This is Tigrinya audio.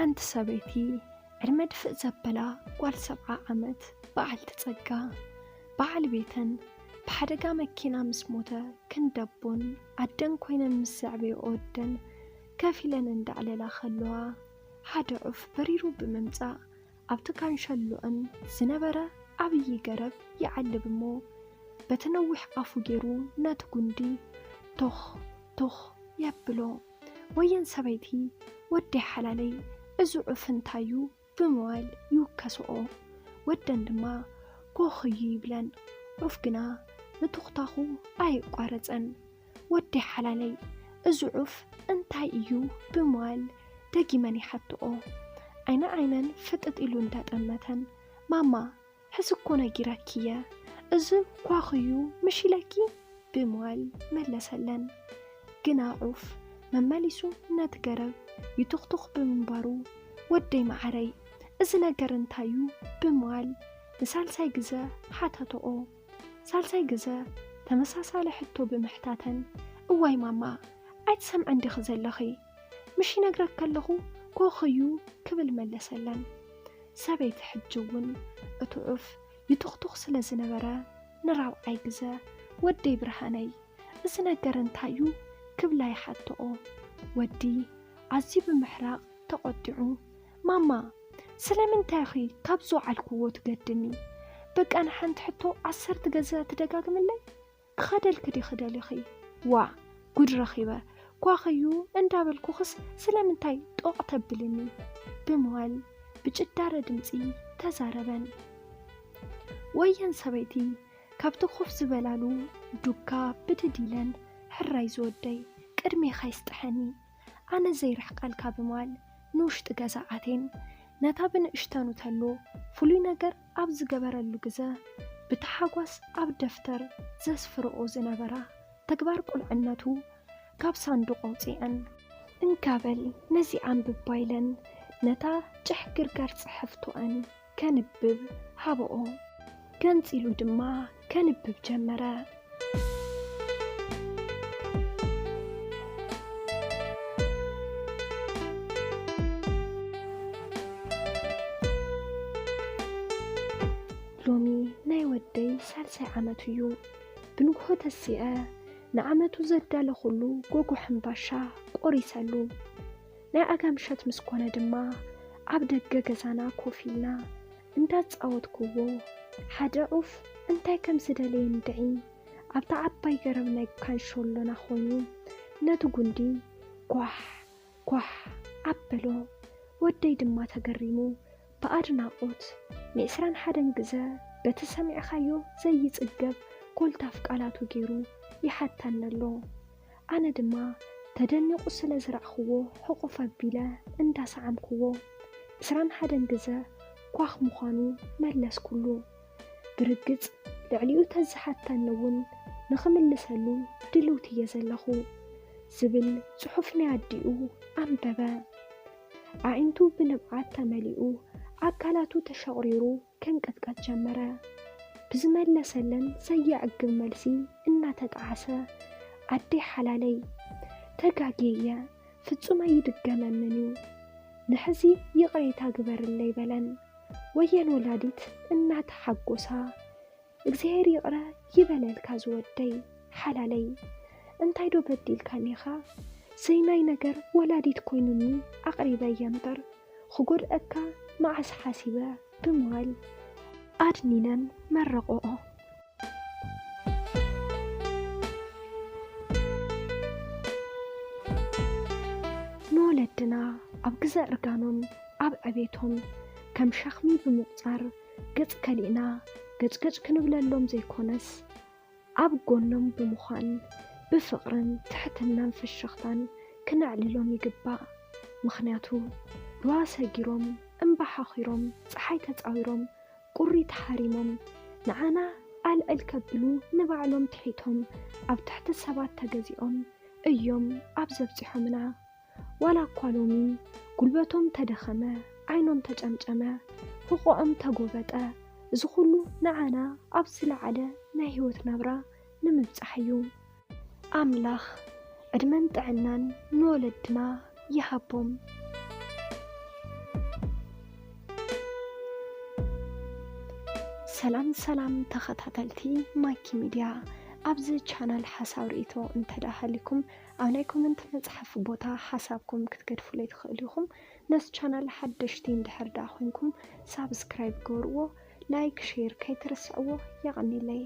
ሓንቲ ሰበይቲ ዕድመ ድፍእ ዘበላ ጓል ሰብዓ ዓመት በዓልቲ ጸጋ፣ በዓል ቤተን ብሓደጋ መኪና ምስ ሞተ፣ ክንደቦን ኣደን ኮይነን ምስ ዘዕበዮ ወደን ከፊለን እንዳዕለላ ከለዋ፣ ሓደ ዑፍ በሪሩ ብምምጻእ፣ ኣብቲ ካንሸሎአን ዝነበረ ዓብዪ ገረብ ይዓልብ እሞ፣ በቲ ነዊሕ ኣፉ ገይሩ ነቲ ጉንዲ ቶኽ ቶኽ የብሎ። ወየን ሰበይቲ፣ "ወደይ ሓላለይ፣ እዚ ዑፍ እንታይ እዩ?" ብምባል ይውከስኦ። ወደን ድማ ኮኽ እዩ ይብለን። ዑፍ ግና ምትኹታኹ ኣየቋረጸን። "ወደይ ሓላለይ፣ እዚ ዑፍ እንታይ እዩ?" ብምባል ደጊመን ይሓትኦ። ዓይነ ዓይነን ፍጥጥ ኢሉ እንዳጠመተን፣ "ማማ፣ ሕዚ እኮ ነጊረኪ እየ፣ እዚ ኳኽ እዩ ምሽ ኢለኪ?" ብምባል መለሰለን። ግና ዑፍ መመሊሱ ነቲ ገረብ ይትኹትኹ ብምንባሩ፣ "ወደይ መዓረይ፣ እዚ ነገር እንታይ እዩ?" ብምባል ንሳልሳይ ግዘ ሓተተኦ። ሳልሳይ ግዘ ተመሳሳሊ ሕቶ ብምሕታተን፣ "እዋይ ማማ፣ ኣይትሰምዕን ዲኺ ዘለኺ? ምሽ ይነግረኪ ኣለኹ፣ ኮኽ እዩ" ክብል መለሰለን። ሰበይቲ ሕጂ እውን እቲ ዑፍ ይትኹትኹ ስለ ዝነበረ፣ ንራብዓይ ግዘ፣ "ወደይ ብርሃነይ፣ እዚ ነገር እንታይ እዩ?" ክብላ ይሓትኦ። ወዲ ኣዝዩ ብምሕራቕ ተቖጢዑ፣ "ማማ፣ ስለምንታይ ኢኺ ካብ ዝወዓልክዎ ትገድኒ? በቃ ንሓንቲ ሕቶ ዓሰርተ ግዘ ትደጋግምለይ? ክኸደልኪ ዲኺ ደሊኺ?" "ዋእ፣ ጉድ ረኺበ፣ ኳኽ እዩ እንዳበልኩኽስ ስለምንታይ ጦቕ ተብልኒ?" ብምባል ብጭዳረ ድምፂ ተዛረበን። ወየን ሰበይቲ ካብቲ ኮፍ ዝበላሉ ዱካ ብድድ ኢለን፣ "ሕራይ ዝወደይ፣ ቅድሜኻ ይስጥሐኒ፣ ኣነ ዘይርሕቀልካ" ብምባል ንውሽጢ ገዛ ኣቴን። ነታ ብንእሽተኑ ተሎ ፍሉይ ነገር ኣብ ዝገበረሉ ግዘ፣ ብታሓጓስ ኣብ ደፍተር ዘስፍርኦ ዝነበራ ተግባር ቁልዕነቱ ካብ ሳንዱቕ ኣውፂአን፣ "እንካ በል ነዚ ኣንብባ" ኢለን ነታ ጭሕግርጋር ፅሕፍቶአን ከንብብ ሃበኦ። ገንፂሉ ድማ ከንብብ ጀመረ። ሎሚ ናይ ወደይ ሳልሳይ ዓመቱ እዩ። ብንግሆ ተሲአ ንዓመቱ ዘዳለኹሉ ጎጎ ሕምባሻ ቆሪሰሉ። ናይ ኣጋ ምሸት ምስ ኮነ ድማ ኣብ ደገ ገዛና ኮፍ ኢልና እንዳጻወትኩዎ፣ ሓደ ዑፍ እንታይ ከም ዝደለየ እንድዒ ኣብታ ዓባይ ገረብ ናይ ካንሾሎና ኮይኑ ነቲ ጉንዲ ጓሕ ጓሕ ኣበሎ። ወደይ ድማ ተገሪሙ ብኣድናቖት ንዕስራን ሓደን ግዘ በቲ ሰሚዕኻዮ ዘይጽገብ ኮልታፍ ቃላቱ ገይሩ ይሓተኒ ኣሎ። ኣነ ድማ ተደኒቑ ስለ ዝረኣኽዎ ሕቑፍ ኣቢለ እንዳሰዓምክዎ ዕስራን ሓደን ግዘ ኳኽ ምዃኑ መለስኩሉ። ብርግጽ ልዕሊኡ ተዝሓተኒ እውን ንኽምልሰሉ ድልውቲ እየ ዘለኹ ዝብል ጽሑፍ ናይ ኣዲኡ ኣንበበ። ኣዒንቱ ብንብዓት ተመሊኡ ኣካላቱ ተሸቕሪሩ ከንቀጥቀጥ ጀመረ። ብዝመለሰለን ዘየዕግብ መልሲ እናተጣዓሰ፣ "ኣደይ ሓላለይ፣ ተጋግየ እየ፣ ፍጹም ኣይድገመንን እዩ፣ ንሕዚ ይቕሬታ ግበርለይ" በለን። ወየን ወላዲት እናተሓጎሳ፣ "እግዚኣብሔር ይቕረ ይበለልካ ዝወደይ ሓላለይ፣ እንታይ ዶ በዲልካኒኻ? ዘይናይ ነገር ወላዲት ኮይኑኒ ኣቕሪበ እየ እምበር፣ ክጎድኣካ መዓስ ሓሲበ?" ብምባል ኣድኒነን መረቕኦ። ንወለድና ኣብ ግዘ እርጋኖም ኣብ ዕቤቶም ከም ሸኽሚ ብምቑጻር፣ ገጽ ከሊእና ገጭገጭ ክንብለሎም ዘይኮነስ፣ ኣብ ጎኖም ብምዃን ብፍቕርን ትሕትናን ፍሽኽታን ክነዕልሎም ይግባእ። ምኽንያቱ፣ ሩባ ሰጊሮም፣ እምባ ሓኺሮም፣ ጸሓይ ተጻዊሮም፣ ቁሪ ተሃሪሞም፣ ንዓና ኣልዕል ከብሉ ንባዕሎም ትሒቶም ኣብ ትሕቲ ሰባት ተገዚኦም እዮም ኣብ ዘብጺሖምና። ዋላ እኳ ሎሚ ጉልበቶም ተደኸመ፣ ዓይኖም ተጨምጨመ፣ ሕቖኦም ተጎበጠ፣ እዚ ኩሉ ንዓና ኣብ ዝለዓለ ናይ ህይወት ናብራ ንምብጻሕ እዩ። ኣምላኽ ዕድመን ጥዕናን ንወለድና ይሃቦም። ሰላም ሰላም ተኸታተልቲ ማኪ ሚድያ፣ ኣብዚ ቻናል ሓሳብ ርእይቶ እንተደኣ ሃሊኩም ኣብ ናይ ኮመንት መጽሓፊ ቦታ ሓሳብኩም ክትገድፉለይ ትኽእሉ ኢኹም። ነዚ ቻናል ሓደሽቲ እንድሕር ደኣ ኮይንኩም ሳብስክራይብ ግበርዎ፣ ላይክ ሼር ከይትርስዕዎ። የቐንየለይ።